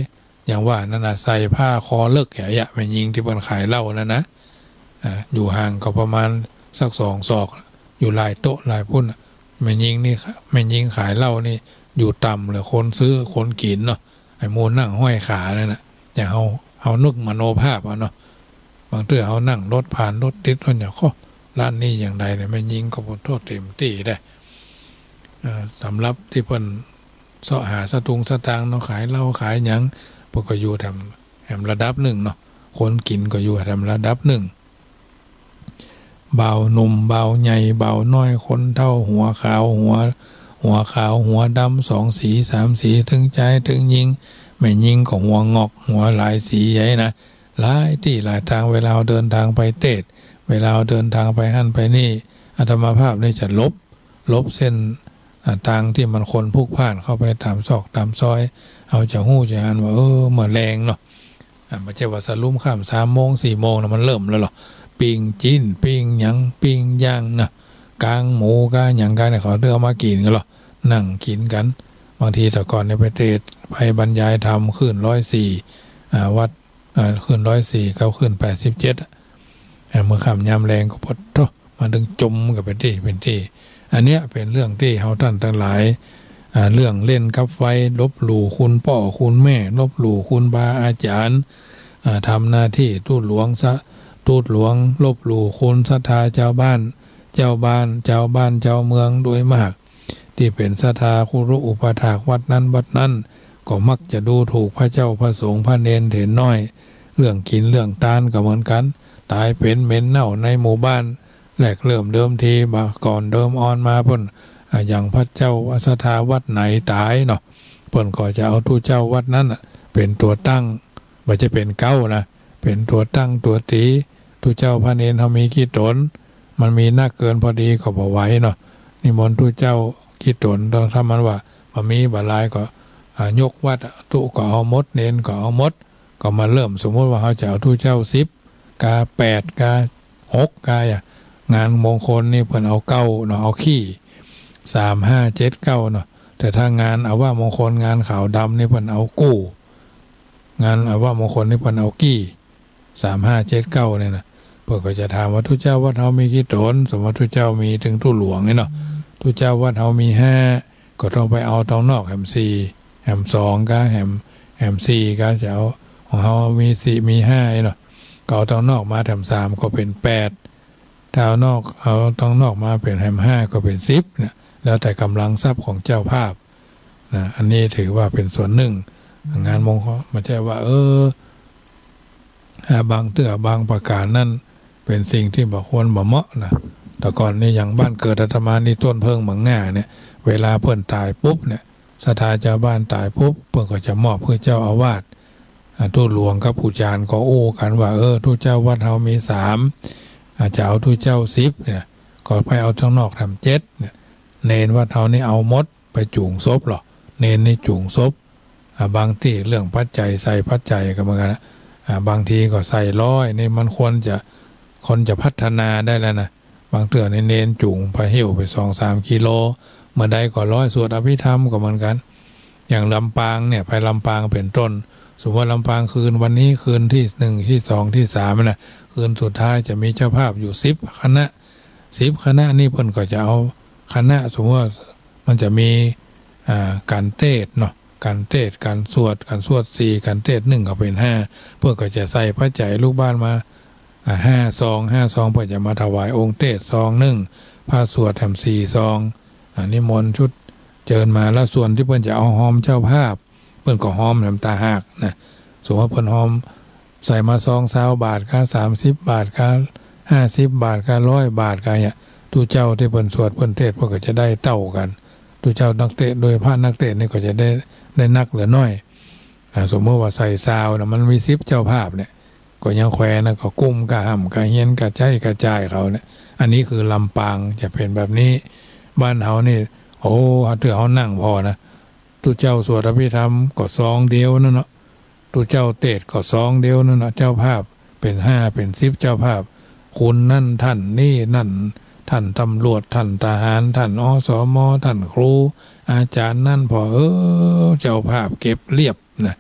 อย่างว่านั่นนะ ใส่ผ้าคอเลิก อย่างเยียะ แม่ญิงตี้เปิ้นขายเหล้านั่นนะ อ่า อยู่ห่างก็ประมาณสักสองศอก อยู่หลายโต๊ะหลายปุ้นน่ะ แม่ญิงนี่ แม่ญิงขายเหล้านี่อยู่ต่ำเหลือคนซื้อคนกิ๋นเนาะ ไอ้หมู่นั่งห้อยขานั่นน่ะ อย่างเฮา เฮานึกมโนภาพเอาเนาะ บางเตื้อเฮานั่งรถผ่านรถติดรถหยัง โอ้ ร้านนี้อย่างใดเนี่ย แม่ญิงก็บ่โทษเต็มตี้ได้ เอ่อ สำหรับตี้เปิ้นเซาะหาสตุ้งสตางค์เนาะ ขายเหล้าขายหยัง เปิ้นก็อยู่แถม แถมระดับนึ่งเนาะ คนกิ๋นก็อยู่แถมระดับนึ่ง บ่าวหนุ่มบ่าวใหญ่บ่าวน้อยคนเฒ่า หัวขาวหัว หัวขาวหัวดำ สองสีสามสี ตึงจายตึงญิง แม่ญิงก็หัวงอกหัวหลายสีใหญ่นะ หลายตี้หลายตาง เวลาเฮาเดินตางไปเตสน์ เวลาเฮาเดินตางไปหั้นไปนี่ อาตมาภาพนี่จะหลบ หลบเส้น อ่า ตางตี้มันคนพลุกพล่านเข้าไปต๋ามซอกต๋ามซอย เฮาจะฮู้จะหันว่า เออ เมื่อแลงเนาะ อ่า บ่ใจ้ว่าสะลุมค่ำ สามโมง สี่โมงนะ มันเริ่มแล้วเหรอ ปิ้งจิ๊น ปิ้งหยัง ปิ้งย่างนะ ก๋างหมูก๋างหยังก๋างเนี่ย เขาเตื้อเอามากิ๋นกั๋นเหรอ นั่งกิ๋นกั๋น บางทีแต่ก่อนเนี่ยไปเตสน์ ไปบรรยายธรรมคลื่นร้อยสี่ อ่า วัด อ่า คลื่นร้อยสี่กับคลื่นแปดสิบเจ็ด อ่ะ อ่า เมื่อค่ำยามแลงก็ปะโธ่ มาตึงจมกั๋นเป๋นตี้เป๋นตี้ อันเนี้ยเป๋นเรื่องตี้เฮาต้านตังหลาย อ่า เรื่องเล่นกับไฟ ลบหลู่คุณป้อคุณแม่ ลบหลู่คุณบาอาจ๋ารย์ อ่า ทำหน้าตี้ตุ๊หลวงสะ ตุ๊หลวง ลบหลู่คุณศรัทธาจาวบ้าน จาวบ้าน จาวบ้านจาวเมืองโดยมาก ตี้เป๋นศรัทธาครูอุปัฏฐากวัดนั้นวัดนั้น ก็มักจะดูถูกพระเจ้าพระสงฆ์พระเณรเถรน้อย เรื่องกิ๋นเรื่องตานก็เหมือนกั๋น ต๋ายเป๋นเหม็นเน่าในหมู่บ้าน แรกเริ่มเดิมที บ่าก่อนเดิมอ่อนมาเปิ้น อ่า อย่างพระเจ้าศรัทธาวัดไหนต๋ายเนาะ เปิ้นก็จะเอาตุ๊เจ้าวัดนั้นน่ะเป๋นตั๋วตั้ง บ่ใจ้เป๋นเก๊านะ เป๋นตั๋วตั้งตั๋วตี๋ ตุ๊เจ้าพระเณรเฮามีกี่ต๋น มันมีนักเกินพอดีก็บ่ไหวเนาะ นิมนต์ตุ๊เจ้ากี่ต๋น ถ้ามันว่าบ่มีบ่หลายก็ อ่า ยกวัดอะ ตุ๊ก็เอาหมด เณรก็เอาหมด ก็มาเริ่ม สมมุติว่าเฮาจะเอาตุ๊เจ้าสิบ กาแปด กาหก กาอะ งานมงคลนี่เปิ้นเอาเก้าเนาะ เอาขี้ สาม ห้า เจ็ด เก้า เนาะ แต่ถ้างานอวมงคล งานขาวดำนี่เปิ้นเอากู้ งานอวมงคลนี่เปิ้นเอากี้ สาม ห้า เจ็ด เก้า เนี่ยนะ เปิ้นก็จะถามว่า ตุ๊เจ้าวัดเฮามีกี่ต๋น สมมุติตุ๊เจ้ามีตึงตุ๊หลวงนี่เนาะ ตุ๊เจ้าวัดเฮามีห้า ก็ต้องไปเอาตางนอกแหมสี่ แหมสองกา แหม แหมสี่กา จะเอา ของเฮามีสี่ มีห้าเนาะ ก็เอาตางนอกมาแถมสามก็เป๋นแปด ถ้าเอานอก เอาตางนอกมาเป๋นแหมห้าก็เป๋นสิบเนี่ย แล้วแต่ก๋ำลังทรัพย์ของเจ้าภาพนะ อันนี้ถือว่าเป๋นส่วนนึ่ง งานมงคล บ่ใจ้ว่า เออ อ่า บางเตื้อบางประก๋านนั้นเป๋นสิ่งตี้บ่ควรบ่เหมาะนะ แต่ก่อนนี่อย่างบ้านเกิดอาตมานี่ต้นเผิ้งเมืองง่าเนี่ย เวลาเปิ้นต๋ายปุ๊บเนี่ย ศรัทธาจาวบ้านต๋ายปุ๊บ เปิ้นก็จะมอบหื้อเจ้าอาวาส อ่า ตุ๊หลวงกับผู้จารย์ก็อู้กั๋นว่า เออ ตุ๊เจ้าวัดเฮามีสาม อ่า จะเอาตุ๊เจ้าสิบเนี่ย ข ก็ไปเอาตางนอกแถมเจ็ดเนี่ย เณรวัดเฮานี่เอาหมดไปจูงศพหรอ เณรนี่จูงศพ อ่า บางตี้เรื่องปัจจัย ใส่ปัจจัยก็เหมือนกั๋นนะ อ่า บางทีก็ใส่ร้อย นี่มันควรจะ ควรจะพัฒนาได้แล้วนะ บางเตื้อนี่เณรจูงไปหิ้วไปสองสามกิโล เมื่อใดก็ร้อย สวดอภิธรรมก็เหมือนกั๋น อย่างลำปางเนี่ย ไปลำปางเป๋นต้น สมมุติว่าลำปางคืนวันนี้คืนตี้หนึ่ง ตี้สอง ตี้สามนะ คืนสุดท้ายจะมีเจ้าภาพอยู่สิบคณะ สิบคณะนี่เปิ้นก็จะเอาคณะ สมมุติว่ามันจะมี อ่า ก๋านเตสน์เนาะ ก๋านเตสน์ ก๋านสวด ก๋านสวดสี่ ก๋านเตสน์หนึ่งก็เป๋นห้า เปิ้นก็จะใส่ปัจจัยลูกบ้านมา อ่า ห้าซอง ห้าซอง เปิ้นจะมาถวายองค์เตสน์ซองหนึ่ง พระสวดแถมสี่ซอง อ่า นิมนต์ชุดเจิญมา แล้วส่วนตี้เปิ้นจะเอาฮอมเจ้าภาพ เปิ้นก็ฮอมแถมต่างหากนะ สมมุติว่าเปิ้นฮอมใส่มาซองซาวบาทกา สามสิบบาทกา ห้าสิบบาทกา ร้อยบาทกาเนี่ย ตุ๊เจ้าตี้เปิ้นสวดเปิ้นเตสน์เปิ้นก็จะได้เต้ากั๋น ตุ๊เจ้านักเตสน์ โดยพระนักเตสน์นี่ก็จะได้ ได้นักเหลือน้อย อ่า สมมุติว่าใส่ซาวนะ มันมีสิบเจ้าภาพเนี่ย ก็ยังแควนนะ ก็กุ้มก้าฮ่ำก้าเฮียนก้าใจ๊ก้าจ่ายเขาเนี่ย อันนี้คือลำปางจะเป๋นแบบนี้ บ้านเฮานี่ โอ้ เตื้อเฮานั่งผ่อนะ ตุ๊เจ้าสวดอภิธรรมก็ซองเดียวนั่นเนาะ ตุ๊เจ้าเตสน์ก็ซองเดียวนั่นเนาะ เจ้าภาพเป๋นห้าเป๋นสิบเจ้าภาพ คุณนั่นท่านนี่นั่น ท่านตำรวจ ท่านทหาร ท่าน อสม ท่านครู อาจ๋ารย์นั่น ผ่อเอ้อ เจ้าภาพเก็บเรียบนะ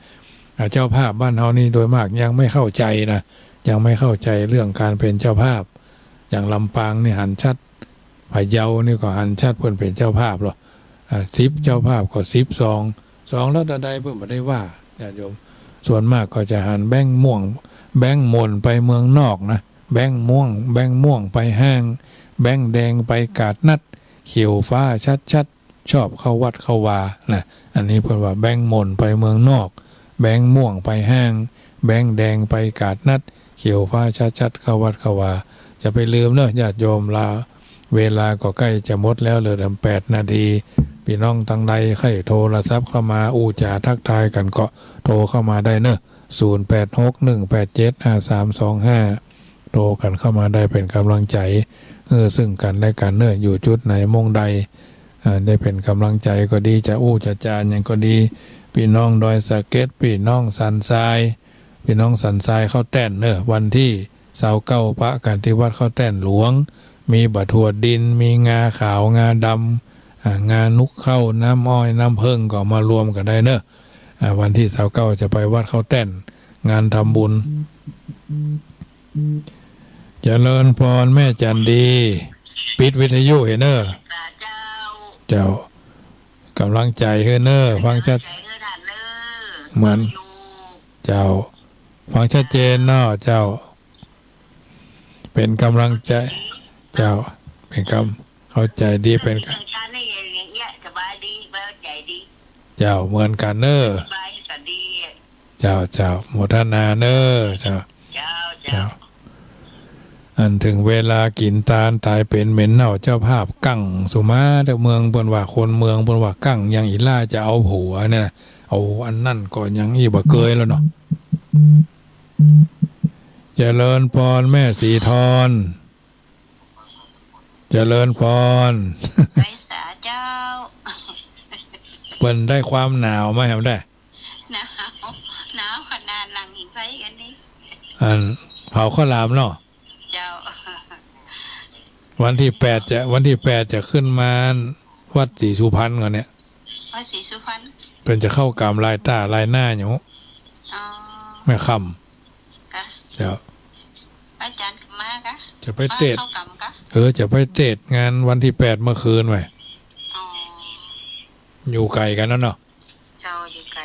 อ่า เจ้าภาพบ้านเฮานี่โดยมากยังไม่เข้าใจ๋นะ ยังไม่เข้าใจ๋เรื่องก๋านเป๋นเจ้าภาพ อย่างลำปางนี่หันชัด พะเยานี่ก็หันชัดเปิ้นเป๋นเจ้าภาพหรอ อ่า สิบเจ้าภาพก็สิบซอง ซองละเต้าใดเปิ้นบ่ได้ว่า ญาติโยม ส่วนมากก็จะหันแบงก์ม่วง แบงก์หม่นไปเมืองนอกนะ แบงก์ม่วง แบงก์ม่วงไปห้าง แบงก์แดงไปก๋าดนัด เขียวฟ้าชัดๆ ชอบเข้าวัดเข้าวานะ อันนี้เปิ้นว่าแบงก์หม่นไปเมืองนอก แบงก์ม่วงไปห้าง แบงก์แดงไปก๋าดนัด เขียวฟ้าชัดๆ เข้าวัดเข้าวา จะไปลืมเนาะ ญาติโยม ละ เวลาก็ใก้จะหมดแล้ว เหลือแถมแปดนาที ปี้น้องตังใดใค่โทรศัพท์เข้ามาอู้จ๋าทักทายกั๋นก็โทรเข้ามาได้เนาะ ศูนย์แปดหก หนึ่งแปดเจ็ด ห้าสามสองห้า โทรกั๋นเข้ามาได้เป๋นก๋ำลังใจ๋ เออ ซึ่งกั๋นและกั๋นเนาะ อยู่จุดไหนมุมใด อ่า ได้เป๋นก๋ำลังใจ๋ก็ดี จะอู้จะจ๋าหยังก็ดี ปี้น้องดอยสะเก็ด ปี้น้องสันทราย ปี้น้องสันทรายเข้าแต้นเนาะ วันตี้ซาวเก้าปะกั๋นตี้วัดเข้าแต้นหลวง มีบ่าถั่วดิน มีงาขาว งาดำ อ่า งานุกเข้า น้ำอ้อย น้ำเผิ้ง ก็มารวมกั๋นได้เนาะ อ่า วันตี้ซาวเก้าจะไปวัดเข้าแต้น งานทำบุญ เจริญพรแม่จันดี ปิดวิทยุหื้อเน่อ เจ้า ก๋ำลังใจ๋หื้อเน่อ ฟังชัด เหมือน เจ้า ฟังชัดเจนเนาะ เจ้า เป๋นก๋ำลังใจ๋ เจ้า เป๋นกำ เข้าใจ๋ดี เป๋นกำ เจ้า เหมือนกั๋นเน่อ เจ้า เจ้า โมทนาเน่อ เจ้า เจ้า เจ้า อันเถิงเวลากิ๋นตานต๋ายเป๋นเหม็นเน่า เจ้าภาพกั้งสุมาเต๊อะ เมืองเปิ้นว่า คนเมืองเปิ้นว่า กั้งยังอี้ล่าจะเอาผัวเนี่ยนะ เอาอันนั้นก็ยังอี้บ่เกยแล้วเนาะ เจริญพรแม่สีทร เจริญพร ไหว้สาเจ้า เปิ้นได้ความหนาวมาแหมได้ หนาว หนาวขนาดนั่งผิงไฟกั๋นนี่ อันเผาข้าวหลามเนาะ เจ้า วันตี้แปดจะ วันตี้แปดจะขึ้นมาวัดศรีสุพรรณก่อนเนี่ย วัดศรีสุพรรณ เปิ้นจะเข้าก๋ามลายต้าลายหน้าอยู่ อ๋อ แม่ค่ำ กะ เจ้า อาจ๋ารย์มากะ จะไปเตสน์ เข้าก๋ามกะ เออ จะไปเตสน์งานวันตี้แปดเมื่อคืนไว้ อ๋อ อยู่ไก๋กั๋นนะเนาะ เจ้า อยู่ไก๋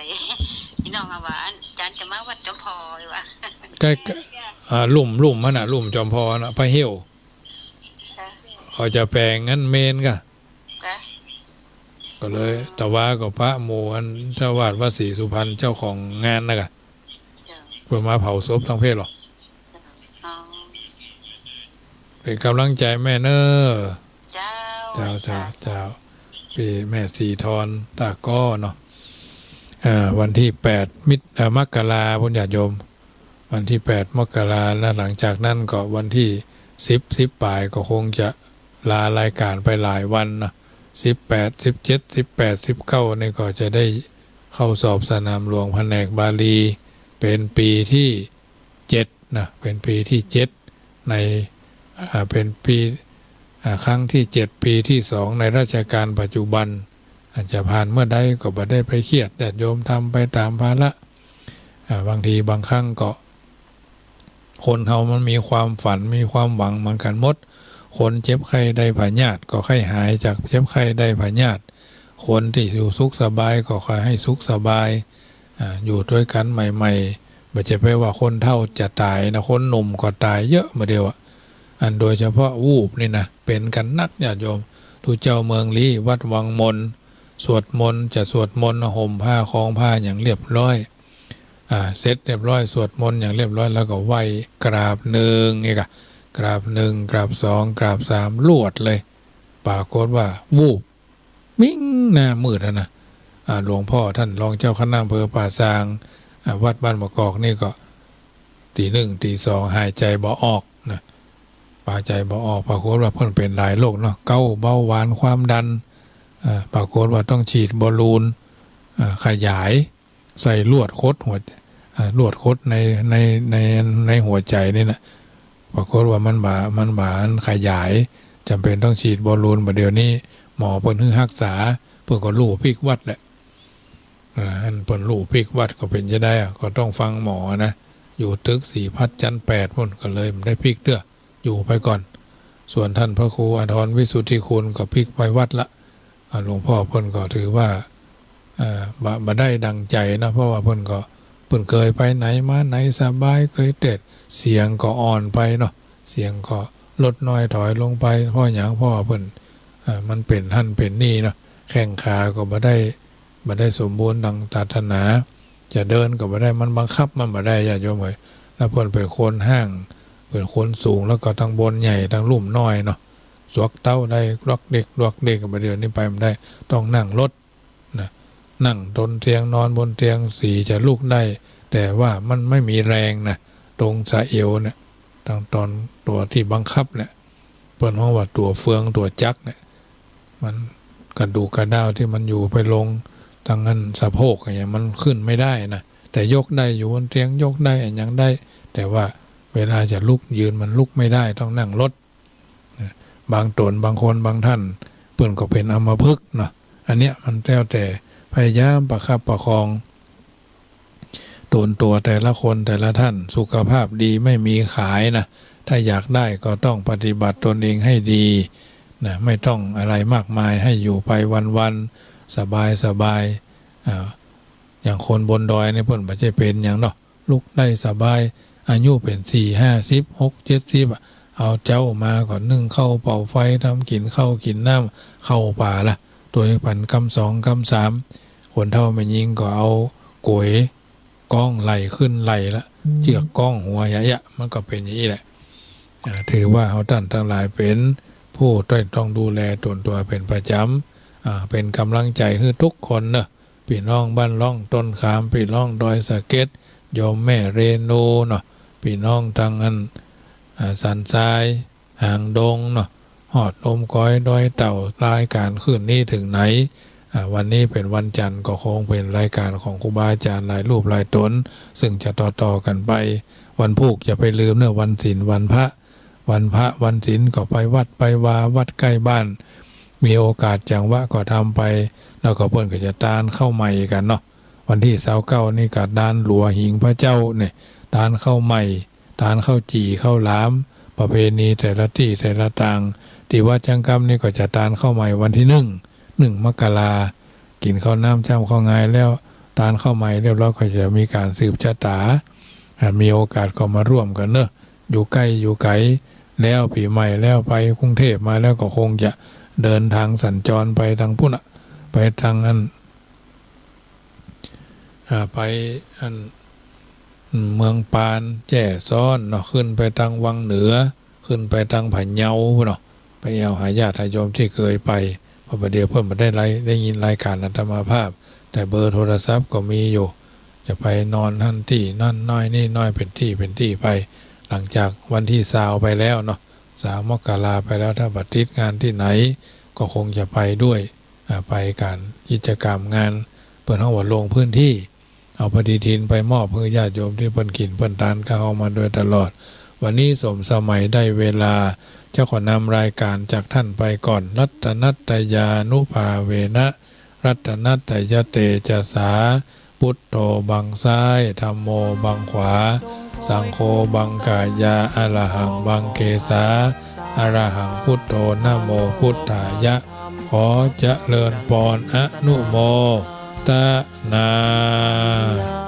ปี้น้องอะว่า อาจ๋ารย์จะมาวัดจอมผ่ออยู่วะ ใก้ อ่า ลุ่ม ลุ่มหั้นน่ะ ลุ่มจอมผ่อน่ะ พระเหี่ยว ค่ะ เขาจะแป๋งอันเมนกะ กะ ก็เลย ตะวาก็ปะหมู่อันเจ้าอาวาสวัดศรีสุพรรณ เจ้าของงานนะกะ เจ้า เปิ้นมาเผาศพตางเพศหรอ อ๋อ เป๋นก๋ำลังใจ๋แม่เน่อ เจ้า เจ้า เจ้า เจ้า ปี้แม่สีทร ตาก้อเนาะ อ่า วันตี้แปด มิถ- เอ่อ มกราพุ้นญาติโยม วันตี้แปด มกรา แล้วหลังจากนั้นก็วันตี้สิบ สิบป๋ายก็คงจะ ลารายก๋านไปหลายวันเนาะ สิบแปด สิบเจ็ด สิบแปด สิบเก้า นี่ก็จะได้เข้าสอบสนามหลวงแผนกบาลี เป๋นปี๋ตี้เจ็ดนะ เป๋นปี๋ตี้เจ็ดใน อ่า เป๋นปี๋ อ่า ครั้งตี้เจ็ด ปี๋ตี้สองในรัชกาลปัจจุบัน อาจจะผ่านเมื่อใดก็บ่ได้ไปเครียด ญาติโยมทำไปต๋ามภาระ อ่า บางทีบางครั้งก็ คนเฮามันมีความฝัน มีความหวังเหมือนกั๋นหมด คนเจ็บไข้ได้พยาธิก็ใค่หายจากเจ็บไข้ได้พยาธิ คนตี้อยู่สุขสบายก็ขอหื้อสุขสบาย อ่า อยู่ตวยกั๋นใหม่ๆ บ่ใจ้ไปว่าคนเฒ่าจะต๋ายนะ คนหนุ่มก็ต๋ายเยอะบ่าเดี่ยวอะ อันโดยเฉพาะวูบนี่นะ เป๋นกั๋นนักญาติโยม ตุ๊เจ้าเมืองลี้ วัดวังมน สวดมนต์ จะสวดมนต์ ห่มผ้า คล้องผ้าอย่างเรียบร้อย อ่า เสร็จเรียบร้อย สวดมนต์อย่างเรียบร้อย แล้วก็ไหว้กราบหนึ่ง นี่กะ กราบหนึ่ง กราบสอง กราบสาม รวดเลย ปรากฏว่า วูบ วิ่งหน้ามืดหั้นนะ อ่า หลวงพ่อต้านรองเจ้าคณะอำเภอป่าซาง อ่า วัดบ้านมะกอกนี่ก็ ตี๋หนึ่ง ตี๋สอง หายใจ๋บ่ออกนะ หายใจ๋บ่ออก ปรากฏว่าเปิ้นเป๋นหลายโรคเนาะ เกาต์ เบาหวาน ความดัน อ่า ปรากฏว่าต้องฉีดบอลลูน อ่า ขยาย ใส่ลวดขดหัว อ่า ลวดขดใน ใน ใน ในหัวใจ๋นี่นะ ปรากฏว่ามันบ่า มันบ่าขยาย จ๋ำเป๋นต้องฉีดบอลลูน บ่าเดี่ยวนี้หมอเปิ้นหื้อฮักษา เปิ้นก็ลู่ปิ๊กวัดแหละ อ่า อันเปิ้นลู่ปิ๊กวัดก็เป๋นจะใดอะ ก็ต้องฟังหมอนะ อยู่ตึกศรีพัฒน์จั๊นแปดปู๊น ก็เลยบ่ได้ปิ๊กเตื้อ อยู่ไปก่อน ส่วนต้านพระครูอธรวิสุทธิคุณก็ปิ๊กไปวัดละ อ่า หลวงพ่อเปิ้นก็ถือว่า อ่า บ่ บ่ได้ดังใจ๋นะ เพราะว่าเปิ้นก็ เปิ้นเกยไปไหนมาไหนสบาย เกยเตศน์ เสียงก็อ่อนไปเนาะ เสียงก็ลดน้อยถอยลงไป เพราะหยัง เพราะว่าเปิ้น อ่า มันเป๋นหั้นเป๋นนี่เนาะ แข้งขาก็บ่ได้ บ่ได้สมบูรณ์ดังตาถนา จะเดินก็บ่ได้ มันบังคับมันบ่ได้ ญาติโยมเอ๋ย แล้วเปิ้นเป๋นคนฮ้าง เป๋นคนสูง แล้วก็ตังบนใหญ่ ตังลุ่มน้อยเนาะ สวกเต๊าได้ดอกเด็กดอกเด็ก บ่าเดี่ยวนี้ไปบ่ได้ ต้องนั่งรถนะ นั่งบนเตียง นอนบนเตียง สีจะลุกได้ แต่ว่ามันไม่มีแรงนะ ตรงสะเอวเนี่ย ตังต๋อนตั๋วตี้บังคับเนี่ย เปิ้นฮ้องว่าตั๋วเฟืองตั๋วจักรเนี่ย มันกระดูกกระด้าวตี้มันอยู่ไปลงตังอั้นสะโพกอะหยัง มันขึ้นไม่ได้นะ แต่ยกได้ อยู่บนเตียงยกได้อะหยังได้ แต่ว่าเวลาจะลุกยืนมันลุกไม่ได้ ต้องนั่งรถนะ บางต๋นบางคนบางท่าน เปิ้นก็เป๋นอัมพฤกษ์เนาะ อันเนี้ยมันแล้วแต่ พยายามประคับประคอง ต๋นตั๋วแต่ละคนแต่ละท่าน สุขภาพดีไม่มีขายนะ ถ้าอยากได้ก็ต้องปฏิบัติตนเองให้ดีนะ ไม่ต้องอะไรมากมาย ให้อยู่ไปวันๆ สบายๆ อ่า อย่างคนบนดอยนี่เปิ้นบ่ใจ้เป๋นหยังเนาะ ลุกได้สบาย อายุเป๋นสี่ห้าสิบ หกเจ็ดสิบอะ เอาเจ๊ามาก็นึ่งข้าวเป่าไฟ ทำกิ๋นข้าวกิ๋นน้ำ เข้าป่าละ ตวยกั๋นกำสองกำสาม คนเฒ่าแม่ญิงก็เอาก๋วย ก้องไหล่ขึ้นไหล่ละ เจื้อกก้องหัวเยียะๆ มันก็เป๋นอย่างอี้แหละ อ่า ถือว่าเฮาต้านตังหลายเป๋นผู้ใต้ต้องดูแลต๋นตั๋วเป๋นประจ๋ำ อ่า เป๋นก๋ำลังใจ๋หื้อกู้คนเนาะ ปี้น้องบ้านล่องต้นขาม ปี้น้องดอยสะเก็ด โยมแม่เรนูเนาะ ปี้น้องตังอั้น อ่า สันทราย หางดงเนาะ ฮอดลมก๋อย ดอยเต่า รายก๋านคืนนี้เถิงไหน อ่า วันนี้เป๋นวันจันทร์ ก็คงเป๋นรายก๋านของครูบาอาจ๋ารย์หลายรูปหลายต๋น ซึ่งจะต่อๆ กั๋นไป วันพูกจะไปลืมเนาะ วันศีลวันพระ วันพระวันศีลก็ไปวัดไปวา วัดใก้บ้าน มีโอกาสจังหวะก็ทำไป แล้วก็เปิ้นก็จะตานข้าวใหม่กั๋นเนาะ วันตี้ซาวเก้านี่ก็ตานหลัวหิงพระเจ้าเนี่ย ตานข้าวใหม่ ตานข้าวจี่ข้าวหลาม ประเพณีแต่ละตี้แต่ละต่าง ตี้วัดจังกำนี่ก็จะตานข้าวใหม่วันตี้นึ่ง นึ่งมกรา กิ๋นข้าวน้ำจ้ำข้าวงายแล้ว ตานข้าวใหม่เรียบร้อยก็จะมีก๋านสืบชะต๋า อ่า มีโอกาสก็มาร่วมกั๋นเนาะ อยู่ใก้อยู่ไก๋ แล้วปี๋ใหม่แล้วไปกรุงเทพฯมาแล้วก็คงจะเดินทางสัญจรไปตังปู๊นน่ะ ไปตังอั้น อ่า ไปอั้น อืม เมืองปาน แจ้ซ้อนเนาะ ขึ้นไปตังวังเหนือ ขึ้นไปตังพะเยาเนาะ ไปแอ่วหาญาติโยมตี้เกยไป เพราะบ่าเดี่ยวเปิ้นบ่ได้ไลฟ์ ได้ยินรายก๋านอาตมาภาพ แต่เบอร์โทรศัพท์ก็มีอยู่ จะไปนอนหั้นตี้หั้น น้อยนี่น้อย เป๋นตี้เป๋นตี้ไป หลังจากวันตี้ซาวไปแล้วเนาะ สามมกราไปแล้ว ถ้าบ่ติดงานตี้ไหนก็คงจะไปด้วย อ่า ไปก๋านกิจก๋รรมงาน เปิ้นฮ้องว่าลงพื้นที่ เอาปฏิทินไปมอบหื้อญาติโยมตี้เปิ้นกิ๋นเปิ้นตานกับเฮามาโดยตลอด วันนี้สมสมัยได้เวลา จะขอนำรายก๋านจากท่านไปก่อน รัตนัตตยานุภาเวนะ รัตนัตตยเตจสา พุทโธบังซ้าย ธัมโมบังขวา สังโฆบังกายา อะระหังบังเกสา อะระหังพุทโธ นะโมพุทธายะ ขอเจริญปอน อนุโมตนา